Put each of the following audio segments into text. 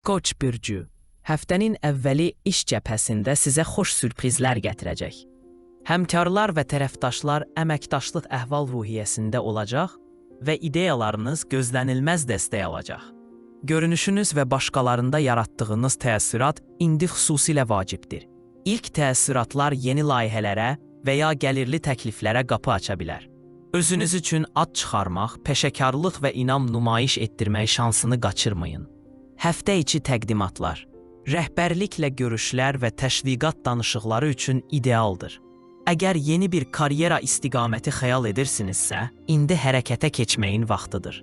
Koç bürcü, həftənin əvvəli iş cəbhəsində sizə xoş sürprizlər gətirəcək. Həmkarlar və tərəfdaşlar əməkdaşlıq əhval-ruhiyyəsində olacaq və ideyalarınız gözlənilməz dəstək alacaq. Görünüşünüz və başqalarında yaratdığınız təəssürat indi xüsusilə vacibdir. İlk təəssüratlar yeni layihələrə və ya gəlirli təkliflərə qapı aça bilər. Özünüz üçün ad çıxarmaq, peşəkarlıq və inam nümayiş etdirmək şansını qaçırmayın. Həftə içi təqdimatlar, rəhbərliklə görüşlər və təşviqat danışıqları üçün idealdır. Əgər yeni bir karyera istiqaməti xəyal edirsinizsə, indi hərəkətə keçməyin vaxtıdır.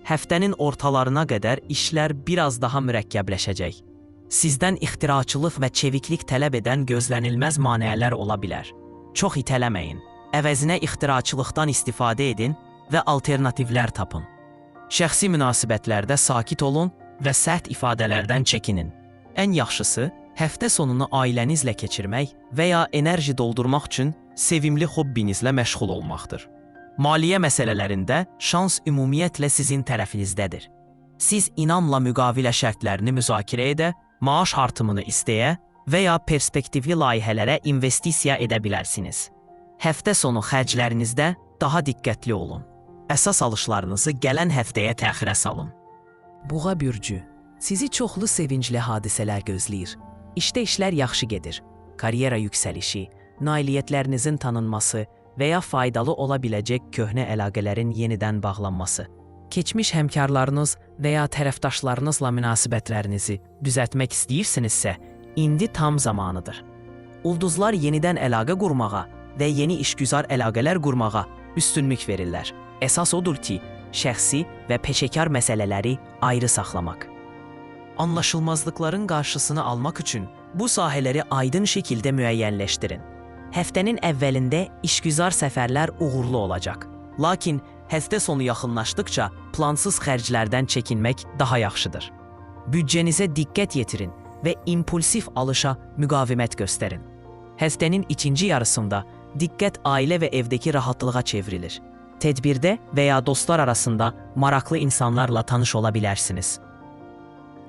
Həftənin ortalarına qədər işlər biraz daha mürəkkəbləşəcək. Sizdən ixtiraçılıq və çeviklik tələb edən gözlənilməz maneələr ola bilər. Çox itələməyin. Əvəzinə ixtiraçılıqdan istifadə edin və alternativlər tapın. Şəxsi münasibətlərdə sakit olun və sərt ifadələrdən çəkinin. Ən yaxşısı, həftə sonunu ailənizlə keçirmək və ya enerji doldurmaq üçün sevimli hobbinizlə məşğul olmaqdır. Maliyyə məsələlərində şans ümumiyyətlə sizin tərəfinizdədir. Siz inamla müqavilə şərtlərini müzakirə edə, maaş artımını istəyə və ya perspektivli layihələrə investisiya edə bilərsiniz. Həftə sonu xərclərinizdə daha diqqətli olun. Əsas alışlarınızı gələn həftəyə təxirə salın. Buğa bürcü, sizi çoxlu sevincli hadisələr gözləyir. İşdə işlər yaxşı gedir. Karyera yüksəlişi, nailiyyətlərinizin tanınması və ya faydalı ola biləcək köhnə əlaqələrin yenidən bağlanması. Keçmiş həmkarlarınız və ya tərəfdaşlarınızla münasibətlərinizi düzəltmək istəyirsinizsə, indi tam zamanıdır. Ulduzlar yenidən əlaqə qurmağa və yeni işgüzar əlaqələr qurmağa üstünlük verirlər. Əsas odur ki, şəxsi və peşəkar məsələləri ayrı saxlamaq. Anlaşılmazlıqların qarşısını almaq üçün bu sahələri aydın şəkildə müəyyənləşdirin. Həftənin əvvəlində işgüzar səfərlər uğurlu olacaq. Lakin həftə sonu yaxınlaşdıqca plansız xərclərdən çəkinmək daha yaxşıdır. Büdcənizə diqqət yetirin və impulsif alışa müqavimət göstərin. Həftənin ikinci yarısında diqqət ailə və evdəki rahatlığa çevrilir. Tədbirdə və ya dostlar arasında maraqlı insanlarla tanış ola bilərsiniz.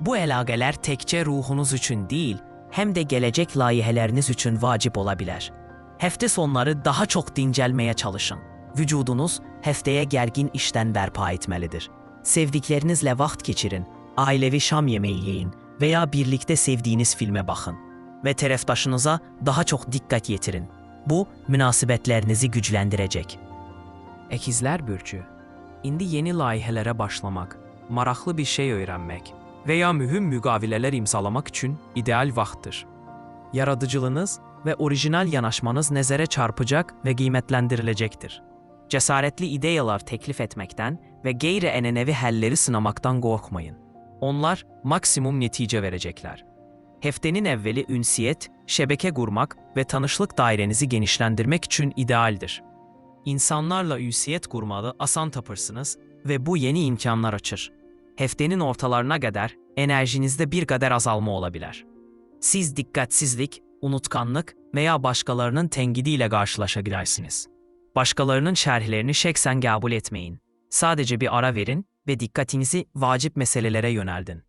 Bu əlaqələr təkcə ruhunuz üçün deyil, həm də gələcək layihələriniz üçün vacib ola bilər. Həftə sonları daha çox dincəlməyə çalışın. Vücudunuz həftəyə gərgin işdən bərpa etməlidir. Sevdiklərinizlə vaxt keçirin, ailəvi şam yeməyi yeyin və ya birlikdə sevdiyiniz filmə baxın və tərəfdaşınıza daha çox diqqət yetirin. Bu, münasibətlərinizi gücləndirəcək. Əkizlər bürcü, indi yeni layihələrə başlamaq, maraqlı bir şey öyrənmək və ya mühüm müqavilələr imzalamaq üçün ideal vaxtdır. Yaradıcılığınız və orijinal yanaşmanız nəzərə çarpacaq və qiymətləndiriləcəkdir. Cəsarətli ideyalar təklif etməkdən və qeyri-ənənəvi həlləri sınamaqdan qorxmayın. Onlar maksimum nəticə verəcəklər. Həftənin əvvəli ünsiyyət, şəbəkə qurmaq və tanışlıq dairənizi genişləndirmək üçün idealdir. İnsanlarla ünsiyyət qurmağı asan tapırsınız və bu yeni imkanlar açır. Həftənin ortalarına qədər enerjinizdə bir qədər azalma ola bilər. Siz diqqətsizlik, unutqanlıq və ya başqalarının tənqidi ilə qarşılaşa bilərsiniz. Başqalarının şərhlərini şəxsən qəbul etməyin. Sadəcə bir ara verin və diqqətinizi vacib məsələlərə yönəldin.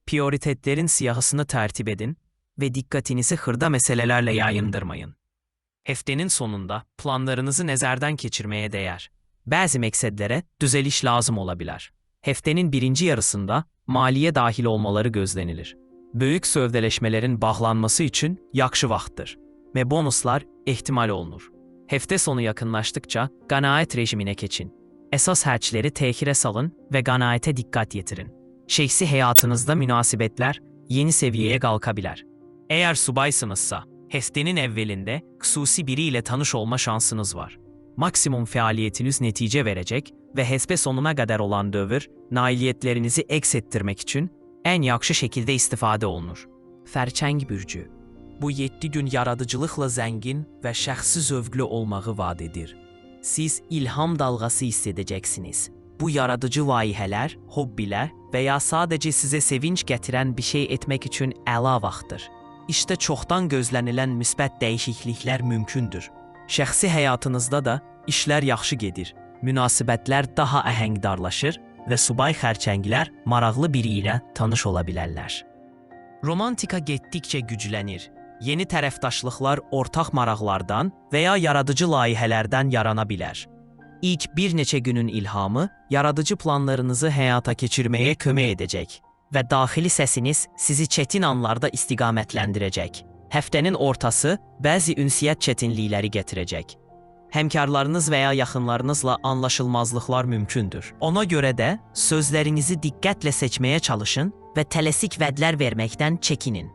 Prioritetlerin siyahısını tərtib edin və diqqətinizi xırda məsələlərlə yayındırmayın. Həftənin sonunda planlarınızı nəzərdən keçirməyə dəyər. Bəzi məqsədlərə düzəliş lazım ola bilər. Həftənin birinci yarısında maliyyə dahil olmaları gözlənilir. Böyük sövdələşmələrin bağlanması üçün yaxşı vaxtdır və bonuslar ehtimal olunur. Həftə sonu yaxınlaşdıqca qənaət rejiminə keçin. Əsas xərcləri təxirə salın və qənaətə diqqət yetirin. Şəxsi həyatınızda münasibətlər yeni səviyyəyə qalxa bilər. Əgər subaysınızsa, həftənin əvvəlində xüsusi biri ilə tanış olma şansınız var. Maksimum fəaliyyətiniz nəticə verəcək və həftə sonuna qədər olan dövr nailiyyətlərinizi əks etdirmək üçün ən yaxşı şəkildə istifadə olunur. Xərçəng bürcü. Bu 7 gün yaradıcılıqla zəngin və şəxsi zövqlü olmağı vaad edir. Siz ilham dalğası hiss edəcəksiniz. Bu yaradıcı layihələr, hobbilər və ya sadəcə sizə sevinç gətirən bir şey etmək üçün əla vaxtdır. İşdə çoxdan gözlənilən müsbət dəyişikliklər mümkündür. Şəxsi həyatınızda da işlər yaxşı gedir. Münasibətlər daha əhəngdarlaşır və subay xərçənglər maraqlı biri ilə tanış ola bilərlər. Romantika getdikcə güclənir. Yeni tərəfdaşlıqlar ortaq maraqlardan və ya yaradıcı layihələrdən yarana bilər. İlk bir neçə günün ilhamı yaradıcı planlarınızı həyata keçirməyə kömək edəcək və daxili səsiniz sizi çətin anlarda istiqamətləndirəcək. Həftənin ortası bəzi ünsiyyət çətinlikləri gətirəcək. Həmkarlarınız və ya yaxınlarınızla anlaşılmazlıqlar mümkündür. Ona görə də sözlərinizi diqqətlə seçməyə çalışın və tələsik vədlər verməkdən çəkinin.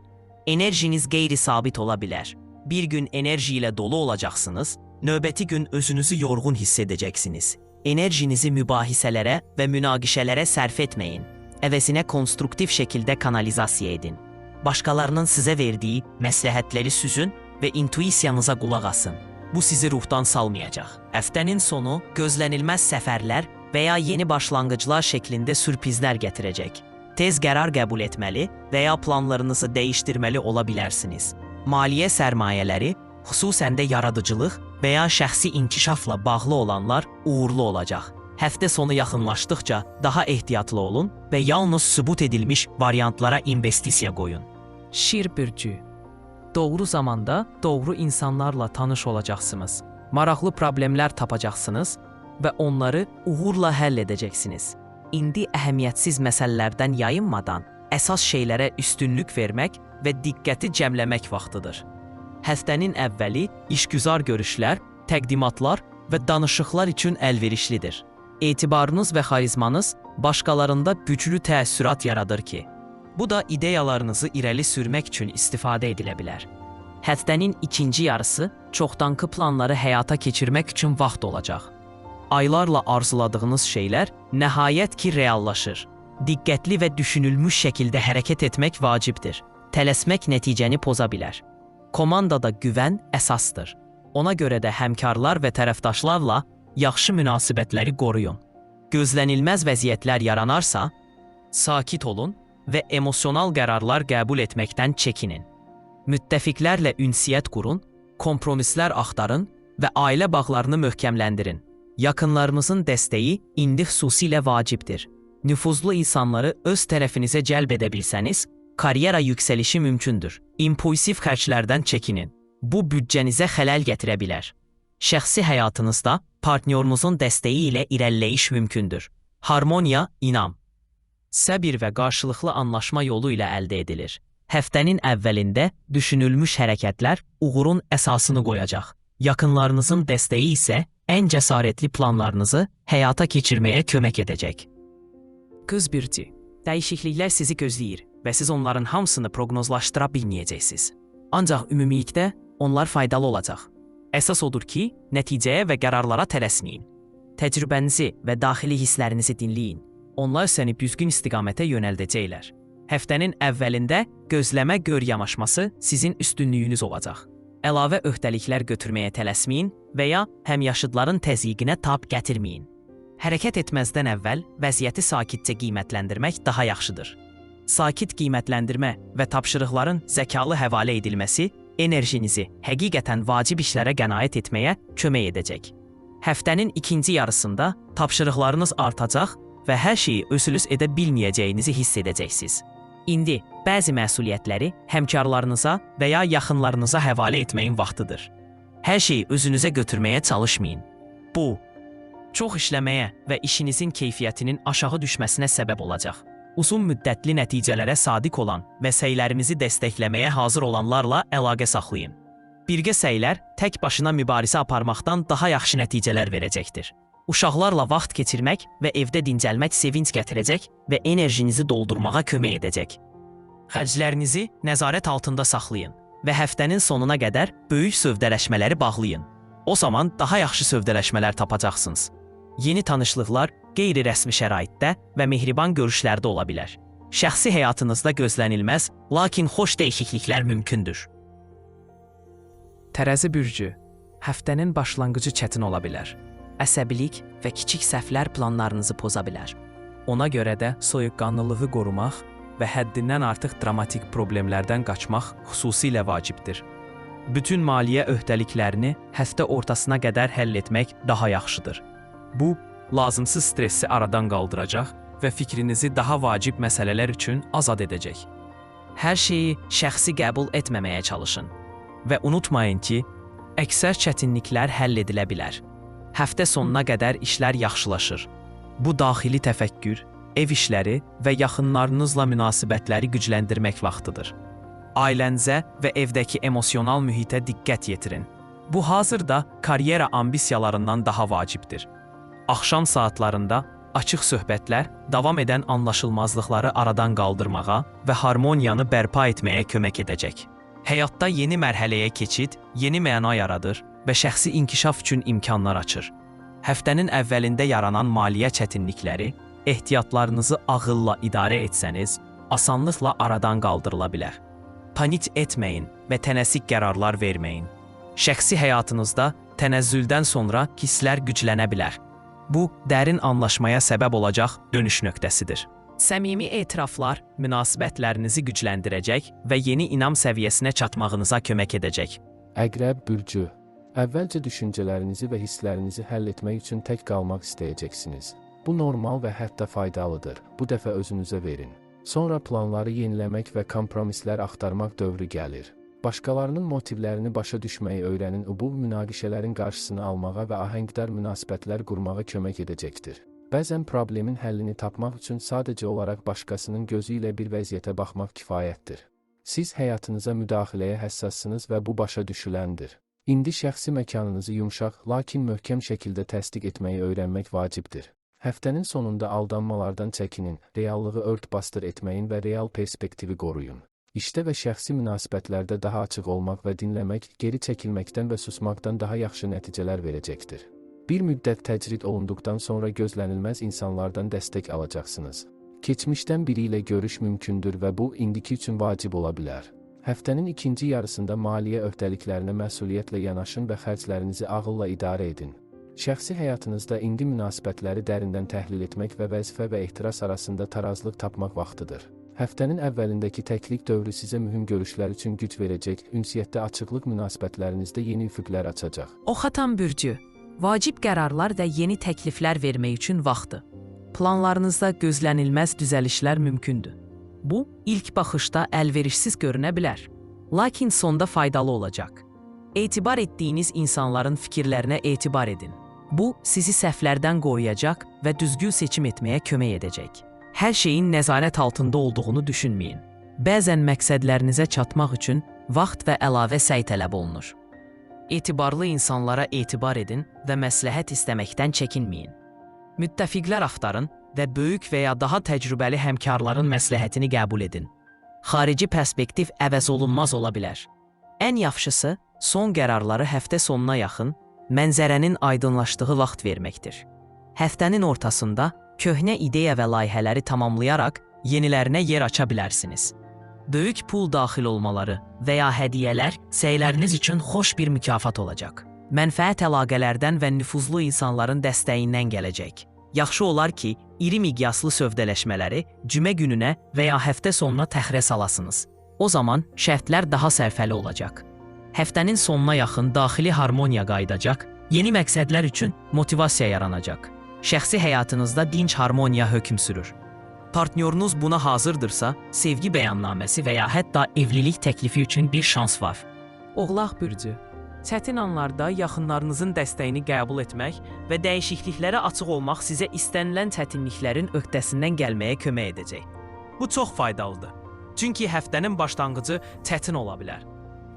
Enerjiniz qeyri-sabit ola bilər. Bir gün enerji ilə dolu olacaqsınız, növbəti gün özünüzü yorğun hiss edəcəksiniz. Enerjinizi mübahisələrə və münaqişələrə sərf etməyin. Əvəzinə konstruktiv şəkildə kanalizasiya edin. Başqalarının sizə verdiyi məsləhətləri süzün və intuisiyanıza qulaq asın. Bu sizi ruhdan salmayacaq. Həftənin sonu gözlənilməz səfərlər və ya yeni başlanğıclar şəklində sürprizlər gətirəcək. Tez qərar qəbul etməli və ya planlarınızı dəyişdirməli ola bilərsiniz. Maliyyə sərmayələri, xüsusən də yaradıcılıq və ya şəxsi inkişafla bağlı olanlar uğurlu olacaq. Həftə sonu yaxınlaşdıqca daha ehtiyatlı olun və yalnız sübut edilmiş variantlara investisiya qoyun. Şir bürcü. Doğru zamanda doğru insanlarla tanış olacaqsınız. Maraqlı problemlər tapacaqsınız və onları uğurla həll edəcəksiniz. İndi əhəmiyyətsiz məsələlərdən yayınmadan əsas şeylərə üstünlük vermək və diqqəti cəmləmək vaxtıdır. Həftənin əvvəli işgüzar görüşlər, təqdimatlar və danışıqlar üçün əlverişlidir. Etibarınız və xarizmanız başqalarında güclü təəssürat yaradır ki, bu da ideyalarınızı irəli sürmək üçün istifadə edilə bilər. Həftənin ikinci yarısı çoxdankı planları həyata keçirmək üçün vaxt olacaq. Aylarla arzuladığınız şeylər nəhayət ki reallaşır. Diqqətli və düşünülmüş şəkildə hərəkət etmək vacibdir. Tələsmək nəticəni poza bilər. Komandada güvən əsasdır. Ona görə də həmkarlar və tərəfdaşlarla yaxşı münasibətləri qoruyun. Gözlənilməz vəziyyətlər yaranarsa, sakit olun və emosional qərarlar qəbul etməkdən çəkinin. Müttəfiqlərlə ünsiyyət qurun, kompromislər axtarın və ailə bağlarını möhkəmləndirin. Yaxınlarınızın dəstəyi indi xüsusilə vacibdir. Nüfuzlu insanları öz tərəfinizə cəlb edə bilsəniz, karyera yüksəlişi mümkündür. İmpulsiv xərclərdən çəkinin. Bu büdcənizə xələl gətirə bilər. Şəxsi həyatınızda partnyorunuzun dəstəyi ilə irəliləyiş mümkündür. Harmoniya, inam, səbir və qarşılıqlı anlaşma yolu ilə əldə edilir. Həftənin əvvəlində düşünülmüş hərəkətlər uğurun əsasını qoyacaq. Yaxınlarınızın dəstəyi isə ən cəsarətli planlarınızı həyata keçirməyə kömək edəcək. Qız bürcü. Dəyişikliklər sizi gözləyir və siz onların hamısını proqnozlaşdıra bilməyəcəksiniz. Ancaq ümumilikdə onlar faydalı olacaq. Əsas odur ki, nəticəyə və qərarlara tələsməyin. Təcrübənizi və daxili hisslərinizi dinləyin. Onlar səni düzgün istiqamətə yönəldəcəklər. Həftənin əvvəlində gözləmə gör yanaşması sizin üstünlüyünüz olacaq. Əlavə öhdəliklər götürməyə tələsməyin və ya həmyaşıdların təzyiqinə tab gətirməyin. Hərəkət etməzdən əvvəl vəziyyəti sakitcə qiymətləndirmək daha yaxşıdır. Sakit qiymətləndirmə və tapşırıqların zəkalı həvalə edilməsi enerjinizi həqiqətən vacib işlərə qənaət etməyə kömək edəcək. Həftənin ikinci yarısında tapşırıqlarınız artacaq və hər şeyi özünüz edə bilməyəcəyinizi hiss edəcəksiniz. İndi bəzi məsuliyyətləri həmkarlarınıza və ya yaxınlarınıza həvalə etməyin vaxtıdır. Hər şeyi özünüzə götürməyə çalışmayın. Bu, çox işləməyə və işinizin keyfiyyətinin aşağı düşməsinə səbəb olacaq. Uzun müddətli nəticələrə sadiq olan və səylərinizi dəstəkləməyə hazır olanlarla əlaqə saxlayın. Birgə səylər tək başına mübarizə aparmaqdan daha yaxşı nəticələr verəcəkdir. Uşaqlarla vaxt keçirmək və evdə dincəlmək sevinc gətirəcək və enerjinizi doldurmağa kömək edəcək. Xərclərinizi nəzarət altında saxlayın və həftənin sonuna qədər böyük sövdələşmələri bağlayın. O zaman daha yaxşı sövdələşmələr tapacaqsınız. Yeni tanışlıqlar qeyri-rəsmi şəraitdə və mehriban görüşlərdə ola bilər. Şəxsi həyatınızda gözlənilməz, lakin xoş dəyişikliklər mümkündür. Tərəzi bürcü. Həftənin başlanğıcı çətin ola bilər. Əsəbilik və kiçik səhvlər planlarınızı poza bilər. Ona görə də soyuqqanlılığı qorumaq və həddindən artıq dramatik problemlərdən qaçmaq xüsusilə vacibdir. Bütün maliyyə öhdəliklərini həftə ortasına qədər həll etmək daha yaxşıdır. Bu, lazımsız stressi aradan qaldıracaq və fikrinizi daha vacib məsələlər üçün azad edəcək. Hər şeyi şəxsi qəbul etməməyə çalışın və unutmayın ki, əksər çətinliklər həll edilə bilər. Həftə sonuna qədər işlər yaxşılaşır. Bu daxili təfəkkür, ev işləri və yaxınlarınızla münasibətləri gücləndirmək vaxtıdır. Ailənizə və evdəki emosional mühitə diqqət yetirin. Bu hazırda karyera ambisiyalarından daha vacibdir. Axşam saatlarında açıq söhbətlər davam edən anlaşılmazlıqları aradan qaldırmağa və harmoniyanı bərpa etməyə kömək edəcək. Həyatda yeni mərhələyə keçid, yeni məna yaradır və şəxsi inkişaf üçün imkanlar açır. Həftənin əvvəlində yaranan maliyyə çətinlikləri ehtiyatlarınızı ağılla idarə etsəniz, asanlıqla aradan qaldırıla bilər. Panik etməyin və tənəsik qərarlar verməyin. Şəxsi həyatınızda tənəzzüldən sonra hisslər güclənə bilər. Bu, dərin anlaşmaya səbəb olacaq dönüş nöqtəsidir. Səmimi etiraflar münasibətlərinizi gücləndirəcək və yeni inam səviyyəsinə çatmağınıza kömək edəcək. Əqrəb bürcü. Əvvəlcə düşüncələrinizi və hisslərinizi həll etmək üçün tək qalmaq istəyəcəksiniz. Bu normal və hətta faydalıdır. Bu dəfə özünüzə verin. Sonra planları yeniləmək və kompromislər axtarmaq dövrü gəlir. Başqalarının motivlərini başa düşməyi öyrənin. Bu münaqişələrin qarşısını almağa və ahəngdar münasibətlər qurmağa kömək edəcəkdir. Bəzən problemin həllini tapmaq üçün sadəcə olaraq başqasının gözü ilə bir vəziyyətə baxmaq kifayətdir. Siz həyatınıza müdaxiləyə həssassınız və bu başa düşüləndir. İndi şəxsi məkanınızı yumşaq, lakin möhkəm şəkildə təsdiq etməyi öyrənmək vacibdir. Həftənin sonunda aldanmalardan çəkinin, reallığı ört-basdır etməyin və real perspektivi qoruyun. İşdə və şəxsi münasibətlərdə daha açıq olmaq və dinləmək, geri çəkilməkdən və susmaqdan daha yaxşı nəticələr verəcəkdir. Bir müddət təcrid olunduqdan sonra gözlənilməz insanlardan dəstək alacaqsınız. Keçmişdən biri ilə görüş mümkündür və bu indiki üçün vacib ola bilər. Həftənin ikinci yarısında maliyyə öhdəliklərinə məsuliyyətlə yanaşın və xərclərinizi ağılla idarə edin. Şəxsi həyatınızda indi münasibətləri dərindən təhlil etmək və vəzifə və ehtiras arasında tarazlıq tapmaq vaxtıdır. Həftənin əvvəlindəki təklik dövrü sizə mühüm görüşlər üçün güc verəcək, ünsiyyətdə açıqlıq münasibətlərinizdə yeni üfüqlər açacaq. Oxatan bürcü. Vacib qərarlar və yeni təkliflər vermək üçün vaxtdır. Planlarınızda gözlənilməz düzəlişlər mümkündür. Bu, ilk baxışda əlverişsiz görünə bilər. Lakin sonda faydalı olacaq. Etibar etdiyiniz insanların fikirlərinə etibar edin. Bu, sizi səhvlərdən qoruyacaq və düzgün seçim etməyə kömək edəcək. Hər şeyin nəzarət altında olduğunu düşünməyin. Bəzən məqsədlərinizə çatmaq üçün vaxt və əlavə səy tələb olunur. Etibarlı insanlara etibar edin və məsləhət istəməkdən çəkinməyin. Müttəfiqlər axtarın və böyük və ya daha təcrübəli həmkarların məsləhətini qəbul edin. Xarici perspektiv əvəz olunmaz ola bilər. Ən yaxşısı, son qərarları həftə sonuna yaxın, mənzərənin aydınlaşdığı vaxt verməkdir. Həftənin ortasında köhnə ideya və layihələri tamamlayaraq yenilərinə yer aça bilərsiniz. Böyük pul daxil olmaları və ya hədiyyələr səyləriniz üçün xoş bir mükafat olacaq. Mənfəət əlaqələrdən və nüfuzlu insanların dəstəyindən gələcək. Yaxşı olar ki, iri miqyaslı sövdələşmələri cümə gününə və ya həftə sonuna təxirə salasınız. O zaman şərtlər daha sərfəli olacaq. Həftənin sonuna yaxın daxili harmoniya qayıdacaq, yeni məqsədlər üçün motivasiya yaranacaq. Şəxsi həyatınızda dinc harmoniya hökm sürür. Partnyorunuz buna hazırdırsa, sevgi bəyannaməsi və ya hətta evlilik təklifi üçün bir şans var. Oğlaq bürcü. Çətin anlarda yaxınlarınızın dəstəyini qəbul etmək və dəyişikliklərə açıq olmaq sizə istənilən çətinliklərin öhdəsindən gəlməyə kömək edəcək. Bu çox faydalıdır. Çünki həftənin başlanğıcı çətin ola bilər.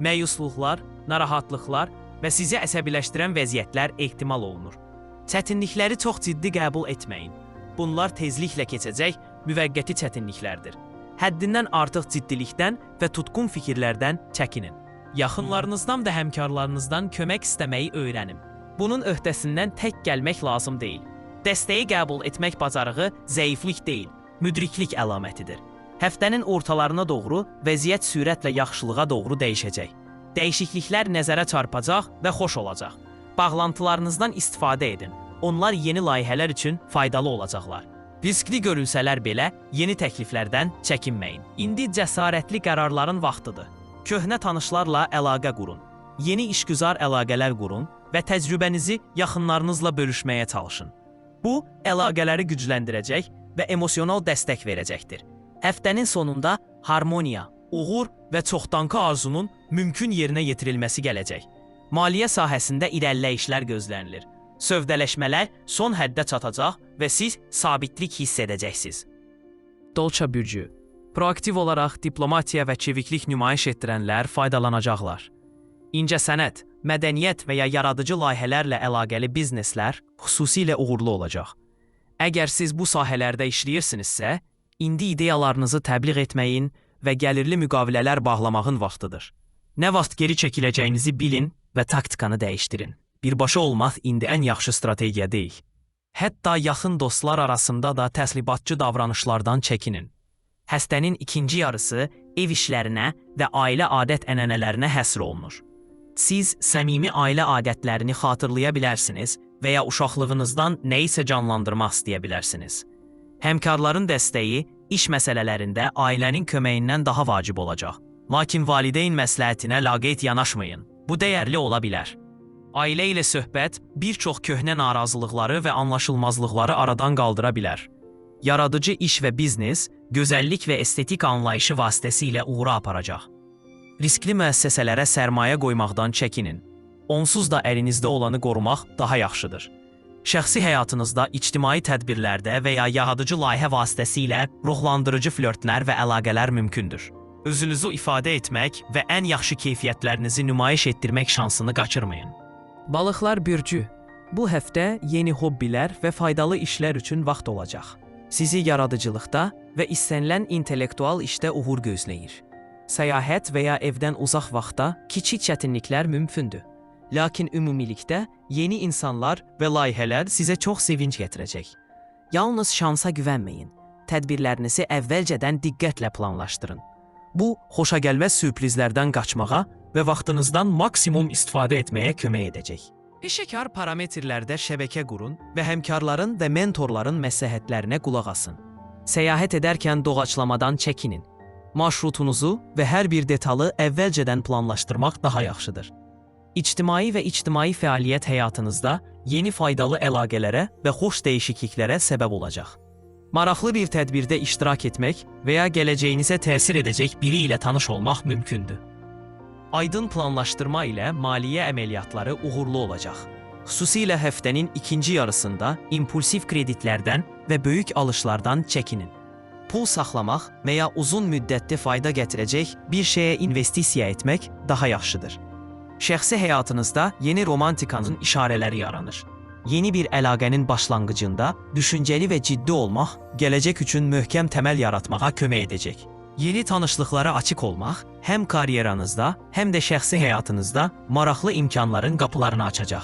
Məyusluqlar, narahatlıqlar və sizi əsəbiləşdirən vəziyyətlər ehtimal olunur. Çətinlikləri çox ciddi qəbul etməyin. Bunlar tezliklə keçəcək müvəqqəti çətinliklərdir. Həddindən artıq ciddilikdən və tutqun fikirlərdən çəkinin. Yaxınlarınızdan və həmkarlarınızdan kömək istəməyi öyrənin. Bunun öhdəsindən tək gəlmək lazım deyil. Dəstəyi qəbul etmək bacarığı zəiflik deyil, müdriklik əlamətidir. Həftənin ortalarına doğru vəziyyət sürətlə yaxşılığa doğru dəyişəcək. Dəyişikliklər nəzərə çarpacaq və xoş olacaq. Bağlantılarınızdan istifadə edin. Onlar yeni layihələr üçün faydalı olacaqlar. Riskli görülsələr belə yeni təkliflərdən çəkinməyin. İndi cəsarətli qərarların vaxtıdır. Köhnə tanışlarla əlaqə qurun. Yeni işgüzar əlaqələr qurun və təcrübənizi yaxınlarınızla bölüşməyə çalışın. Bu, əlaqələri gücləndirəcək və emosional dəstək verəcəkdir. Həftənin sonunda harmoniya, Uğur və çoxdankı arzunun mümkün yerinə yetirilməsi gələcək. Maliyyə sahəsində irəliləyişlər gözlənilir. Sövdələşmələr son həddə çatacaq və siz sabitlik hiss edəcəksiniz. Dolça bürcü. Proaktiv olaraq diplomatiya və çeviklik nümayiş etdirənlər faydalanacaqlar. İncəsənət, mədəniyyət və ya yaradıcı layihələrlə əlaqəli bizneslər xüsusilə uğurlu olacaq. Əgər siz bu sahələrdə işləyirsinizsə, indi ideyalarınızı təbliğ etməyin və gəlirli müqavilələr bağlamağın vaxtıdır. Nə vaxt geri çəkiləcəyinizi bilin və taktikanı dəyişdirin. Birbaşa olmaq indi ən yaxşı strategiya deyil. Hətta yaxın dostlar arasında da təslibatçı davranışlardan çəkinin. Həftənin ikinci yarısı ev işlərinə və ailə adət-ənənələrinə həsr olunur. Siz səmimi ailə adətlərini xatırlaya bilərsiniz və ya uşaqlığınızdan nəyisə canlandırmaq istəyə bilərsiniz. Həmkarların dəstəyi iş məsələlərində ailənin köməyindən daha vacib olacaq. Lakin valideyn məsləhətinə laqeyd yanaşmayın. Bu dəyərli ola bilər. Ailə ilə söhbət bir çox köhnə narazılıqları və anlaşılmazlıqları aradan qaldıra bilər. Yaradıcı iş və biznes, gözəllik və estetik anlayışı vasitəsilə uğura aparacaq. Riskli müəssisələrə sərmayə qoymaqdan çəkinin. Onsuz da əlinizdə olanı qorumaq daha yaxşıdır. Şəxsi həyatınızda ictimai tədbirlərdə və ya yaradıcı layihə vasitəsilə ruhlandırıcı flörtlər və əlaqələr mümkündür. Özünüzü ifadə etmək və ən yaxşı keyfiyyətlərinizi nümayiş etdirmək şansını qaçırmayın. Balıqlar bürcü. Bu həftə yeni hobbilər və faydalı işlər üçün vaxt olacaq. Sizi yaradıcılıqda və istənilən intellektual işdə uğur gözləyir. Səyahət və ya evdən uzaq vaxtda kiçik çətinliklər mümkündür. Lakin ümumilikdə yeni insanlar və layihələr sizə çox sevinc gətirəcək. Yalnız şansa güvənməyin. Tədbirlərinizi əvvəlcədən diqqətlə planlaşdırın. Bu, xoşagəlməz sürprizlərdən qaçmağa və vaxtınızdan maksimum istifadə etməyə kömək edəcək. Peşəkar parametrlərdə şəbəkə qurun və həmkarların və mentorların məsləhətlərinə qulaq asın. Səyahət edərkən doğaçlamadan çəkinin. Marşrutunuzu və hər bir detalı əvvəlcədən planlaşdırmaq daha yaxşıdır. İctimai və ictimai fəaliyyət həyatınızda yeni faydalı əlaqələrə və xoş dəyişikliklərə səbəb olacaq. Maraqlı bir tədbirdə iştirak etmək və ya gələcəyinizə təsir edəcək biri ilə tanış olmaq mümkündür. Aydın planlaşdırma ilə maliyyə əməliyyatları uğurlu olacaq. Xüsusilə həftənin ikinci yarısında impulsiv kreditlərdən və böyük alışlardan çəkinin. Pul saxlamaq və ya uzun müddətli fayda gətirəcək bir şeyə investisiya etmək daha yaxşıdır. Şəxsi həyatınızda yeni romantikanın işarələri yaranır. Yeni bir əlaqənin başlanğıcında düşüncəli və ciddi olmaq gələcək üçün möhkəm təməl yaratmağa kömək edəcək. Yeni tanışlıqlara açıq olmaq həm karyeranızda, həm də şəxsi həyatınızda maraqlı imkanların qapılarını açacaq.